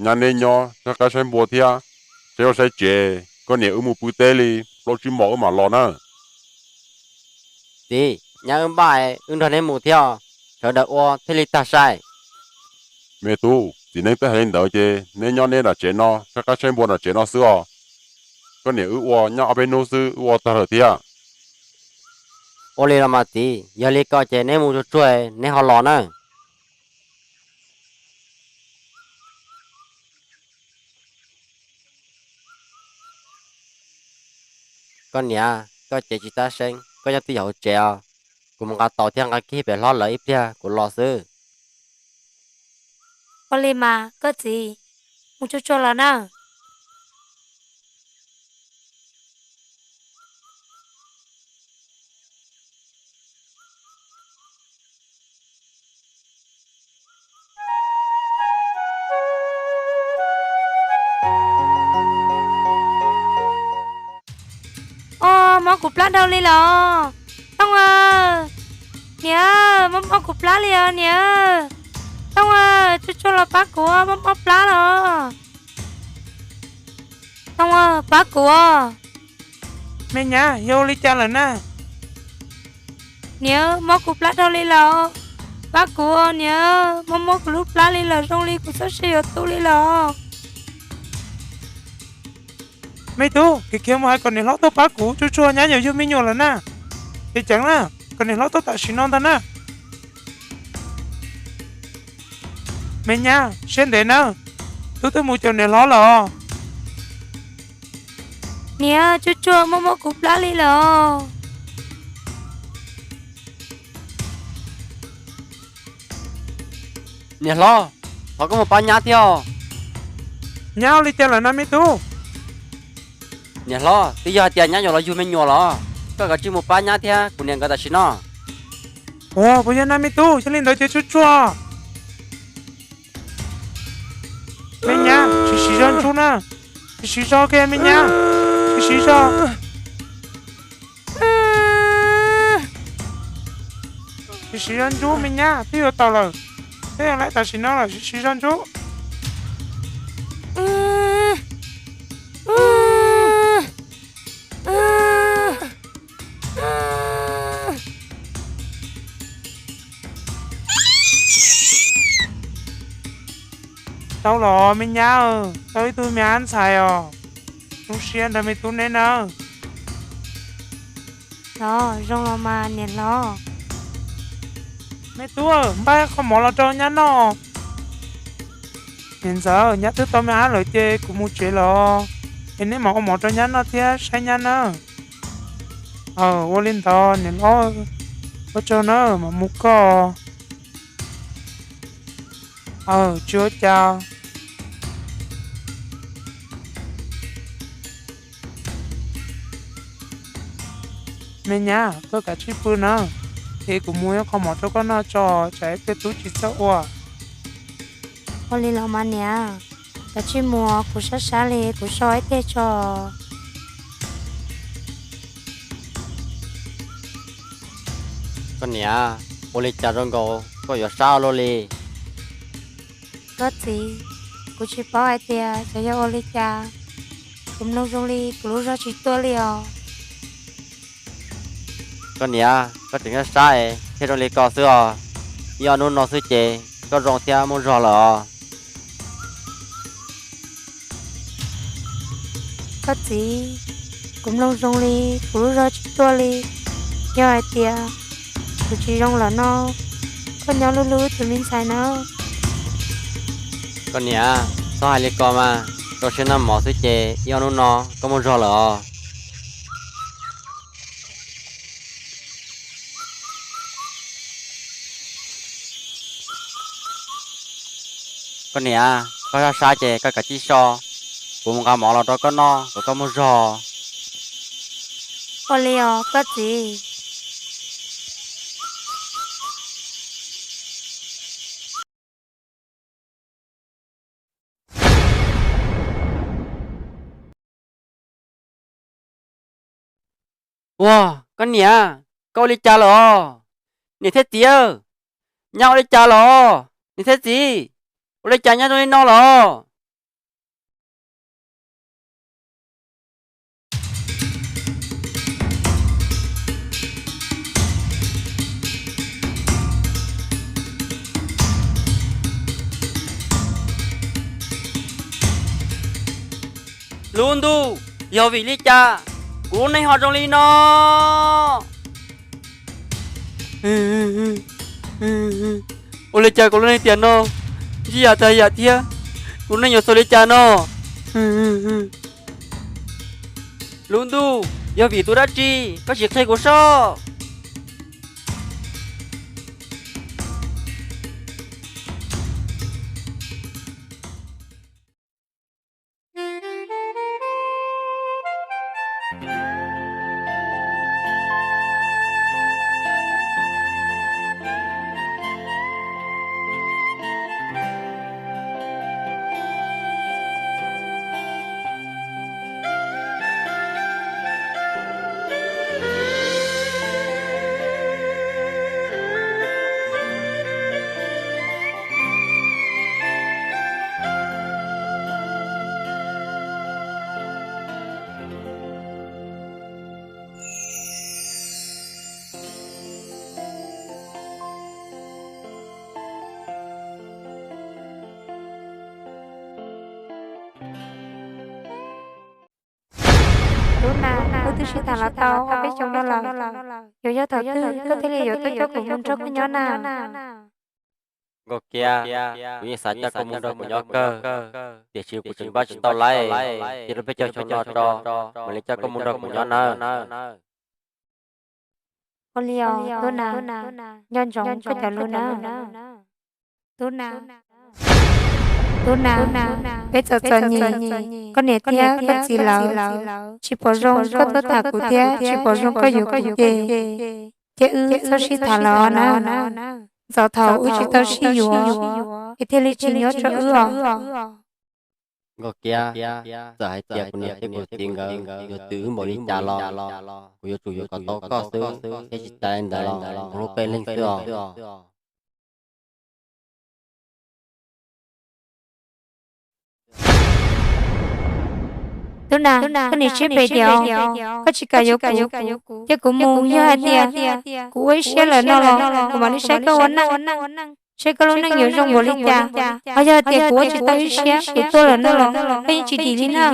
Nyab, neb nyob saib qaib saib npua thiab, saib vaj saib tsev, koj niam wb mus pw teb li plaub tsib mos wb mam los na. Txiv, nyab wb npaj, wb nrog neb mus thiab, sawv daws ua thiaj li tag sai. Me tub, txiv neeb twb hais li ntawd ces neb nyob neb nram tsev no saib qaib saib npua nram tsev no xwb os. Koj niam wb ua nyob ob peb hnub xwb wb ua tag lawm thiab. Ua li los mas txiv, yog li ko ces neb mus tsuag tsuag neb ho los na. Koj niam, koj cev tsis tab seeb, koj nyob twj ywm hauv tsev os. Kuv mus nqa taus thiab nqa kiag pem hlob lawv ib pliag kuv los xwb. Ua li mas koj txiv, mus tsuag tsuag los na. Os, mob kuv plab dhau li los. Tooj aw, niam, mob mob kuv plab li os niam. Tooj aw, tsuag tsuag los pab kuv, mob mob plab los. Tooj aw, pab kuv. Me nyab, yog ua li cas lawm na? Niam, mob kuv plab dhau li los. Pab kuv niam, mob mob kuv lub plab li los, zoo li kuv txoj sia yuav tu li los. Me tub, khiav khiav mus hais kom niam hlob tuaj pab kuv, tsuag tsuag nyab yuav yug me nyuam lawm na. Ceev ceev na, kom niam hlob tuaj tam sim no ntag na. Me nyab, siab ntev nawb, tub twb mus caum niam hlob lawm os. Niam, tsuag tsuag mob mob kuv plab li los. Niam hlob, thov koj mus pab nyab thiab os. Nyab ua li cas lawm na me tub? Niam hlob, twb yog hais tias nyab yuav los yug me nyuam los, koj kav tsij mus pab nyab thiab kuv niam nkawd tam sim no. Ua, puas yog na me tub? Yog li ntawd ces tsuag tsuag. Me nyab, siv siv zog ntsuj na, siv siv zog kiag me nyab, siv siv zog. Siv siv zog ntsuj me nyab, twb yuav tau lawm, twb yuav lawm tam sim no lawm, siv siv zog ntsuj. Tau los me nyab, tau ib tug me ab ntxhais os, zoo siab nrog me tub neb nawb. Los zoo los mas niam hlob. Me tub, npaj qho mov los rau nyab noj. Niam ntxawm, nyab twb tau me ab lawm ces kuv mus tsev los, es neb mam ua mov rau nyab noj thiab saib nyab nawb. Aw, ua li ntawd niam hlob, ua tsaug nawb, mam mus koj. Aw, tsis ua cas. Me nyab, koj kav tsij pw nawb, es kuv mus ua qho mov rau koj noj tso, tsam ib pliag tub tsis txawj ua. Ua li los mas niam, kav tsij mus, kuv sab sab li kuv so ib pliag tso. Koj niam, ua li cas zoo nkaus koj yuav sab ua luaj li? Koj txiv, kuv tsis paub hais tias xyov yog ua li cas, kuv mloog zoo li kuv lub zog tsis tuaj li os. Koj niam, koj tseem sab sab thiaj zoo li ko xwb os. Ib ob hnub no xwb ces koj zoo thiab muaj zog lawm os. Koj txiv, kuv mloog zoo li kuv lub zog tsis tuaj li. Yog hais tias kuv tsis zoo lawm no, koj nyob hlub hlub tus me ntxhais nawb. Koj niam, txhob hais li ko mas, rau siab noj mov xwb ces ib ob hnub no koj muaj zog lawm os. Koj niam, koj sab sab ces koj kav tsij so, kuv mus nqa mov los rau koj noj kom koj muaj zog. Ua li os koj txiv. Ua, koj niam, koj ua li cas lawm os? Niam thiab txiv, nyab ua li cas lawm os? Niam thiab txiv, ua li cas nyab zoo li no lawm os? Lub ntuj, yog vim li cas kuv lub neej ho zoo li no? Ua li cas kuv lub neej tiam no ntsib yam tag yam thiab, kuv neej yuav xaus li cas no? Lub ntuj, yog vim tus dab tsi, koj sim qhia kuv soj. Tub Nas, wb twb sib tham los tau ob peb xyoos no lawm, yuav yog thaum twg koj thiaj li yuav tuaj coj kuv mus nrog koj nyob na? Nkauj Kiab, kuv yeej xav coj koj mus nrog kuv nyob kawg, tiam sis kuv tseem npaj tsis tau lawm, cia rau peb caug xyoo no tso, mam li coj koj mus nrog kuv nyob nawb. Ua li os Tub Nas, nco ntsoov koj cov lus nawb. Tub Nas, Tub Nas, peb txom txom nyem, koj niam thiab koj txiv lawv tsis pom zoo koj tuaj tham kuv thiab tsis pom zoo koj yuav kuv ces, thiab wb txhob sib tham los na. Ntxov thaum wb tsis tau sib yuav, es thiaj li tsis nyob rau wb os. Nkauj Kiab, txawm hais tias kuv niam thiab kuv txiv nkawd yuav txwv wb npaum li cas los, kuv yuav tsum yuav kom tau koj xwb, thiab tsis tas li ntawd los kuv hlub peb leeg xwb os. Tub Nas, koj niam siab phem diam, koj tsis kam yuav kuv, cia kuv mus, yog hais tias kuv ua ib siab lawm no los kuv mam li saib koj ua neej, saib koj lub neej yuav zoo npaum li cas. Ho yog hais tias kuv ua tsis tau ib siab kuv tuag lawm no los koj yeej tsis dim li na.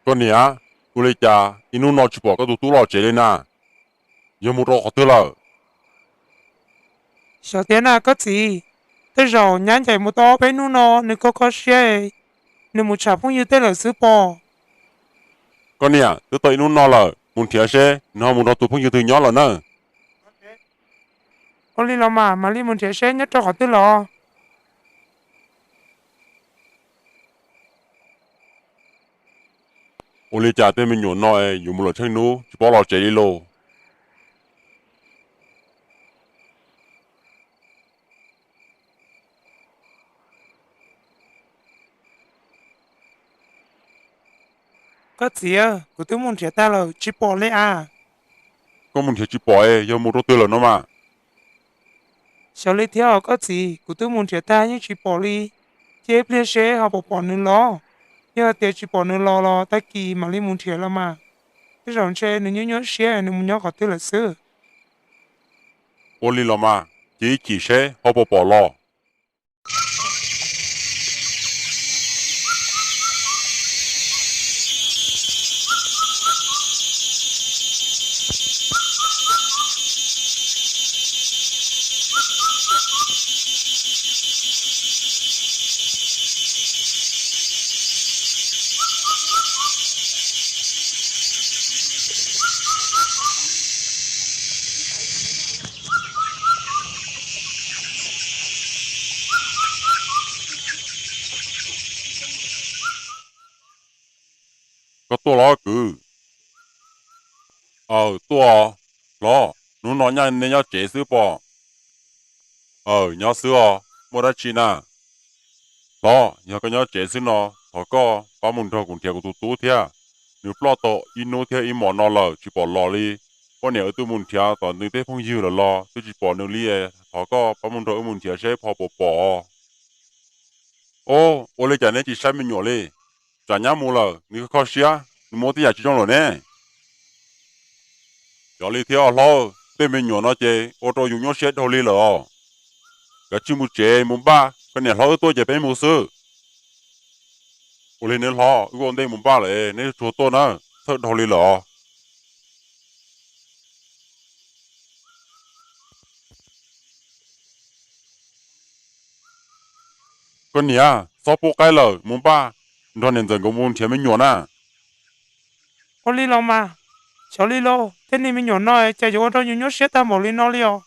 Koj niam, ua li cas ib hnub no tsis pom koj tus tub los tsev li na? Yog mus rau qhov twg lawm? Xyov tiag na koj txiv, tej zaum nyab ncaim mus tau ob peb hnub no nws kho kho siab, nws mus tsham phooj ywg tej lawm xwb pob. Koj niam, twb tau ib hnub no lawm, mus nrhiav seb nws ho mus nrog tus phooj ywg twg nyob lawm na. Ua li los mas, mam li mus nrhiav seb nyob rau qhov twg los. Ua li cas tej me nyuam no es yuav mus lawm tsheej hnub tsis paub los tsev li lauj? Koj txiv, kuv twb mus nrhiav tag lawm tsis pom li as. Koj mus nrhiav tsis pom es yog mus rau twg lawm no mas? Xyov li thiab os koj txiv, kuv twb mus nrhiav tag yeej tsis pom li. Cia ib pliag seb ho puas pom nws los. Yog tias tsis pom nws los los tag kis mam li mus nrhiav los mas. Tej zaum ntshe nws nyuaj nyuaj siab nws mus nyob qhov twg lawm xwb. Ua li los mas, cia ib chim seb ho puas pom los. Koj tuaj los kwv? Aws, tuaj. Hlob, hnub no nej nyob tsev xwb pob? Aws, nyob xwb os, muaj dab tsi na? Hlob, yog koj nyob tsev xwb no, thov koj pab mus nrog kuv nrhiav kuv tus tub thiab. Nws ploj tau ib hnub thiab ib hmos no lawm tsis pom los li. Poj niam wb twb mus nrhiav tom nws tej phooj ywg lawm los twb tsis pom nws li, thov koj pab mus nrog wb mus nrhiav seb pho puas pom. Ob, ua li cas neb tsis saib me nyuam li? Tsam nyab mus lawm nws kho siab, nws muab tej yam tsis zoo lawm ne. Yog li thiab os hlob, tej me nyuam no ces ua rau yus nyuaj siab dhau li lawm os. Kav tsij mus tsev mus npaj, koj niam hlob wb tuaj ces peb mus xwb. Ua li neb hlob, wb ua ntej mus npaj lawm, neb tsuag tuaj na, txhawj dhau li lawm os. Koj niam, txhob pub qaib lawm, mus npaj nrog niam ntxawm nkawd mus nrhiav me nyuam na. Ua li los mas, xyov li lauj, tej niag me nyuam no cas yuav ua rau yus nyuaj siab tag npaum li no li os.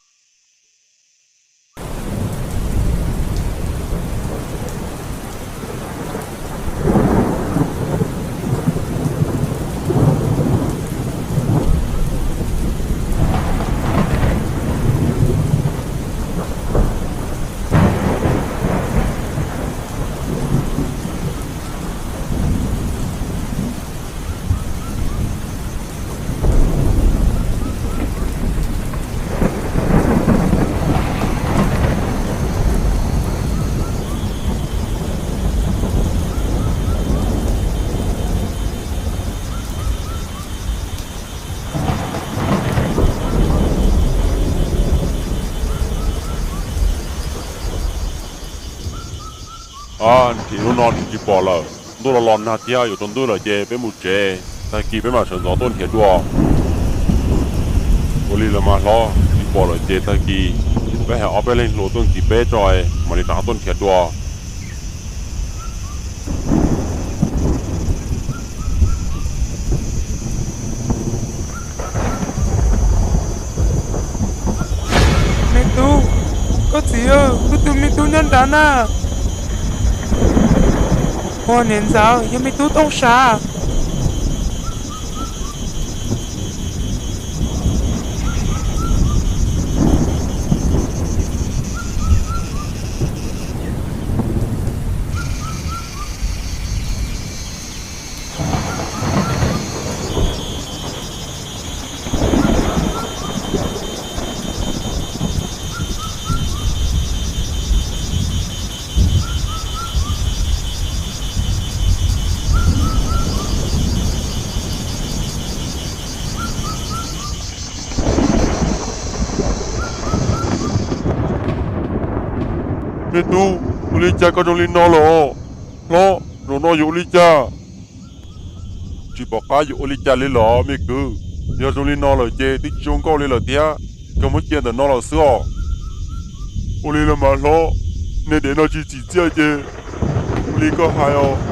Nrhiav hnub no nrhiav tsis pom lawm, ntuj los los nag thiab yuav tsaus ntuj lawm ces peb mus tsev, tag kis peb mam sawv ntxov tuaj nrhiav dua. Ua li los mas hlob, tsis pom lawm ces tag kis peb hais ob peb leeg hluas tuaj ntxiv peb tso, mam li rov qab tuaj nrhiav dua. Me tub, koj txiv, kuv tus me tub nyob nrad na. Ua niam ntxawm, yog me tub Tooj Sav. Me tub, ua li cas koj zoo li no lawm? Hlob, zaum no yuav ua li cas? Tsis pom qab yuav ua li cas li los me kwv, yog zoo li no lawm ces twb tsis zoo nkauj li lawm thiab, kawg muab cia ntawm no lawm xwb os. Ua li los mas hlob, niag dev no tsis tsim txiaj ces ua li koj hais os.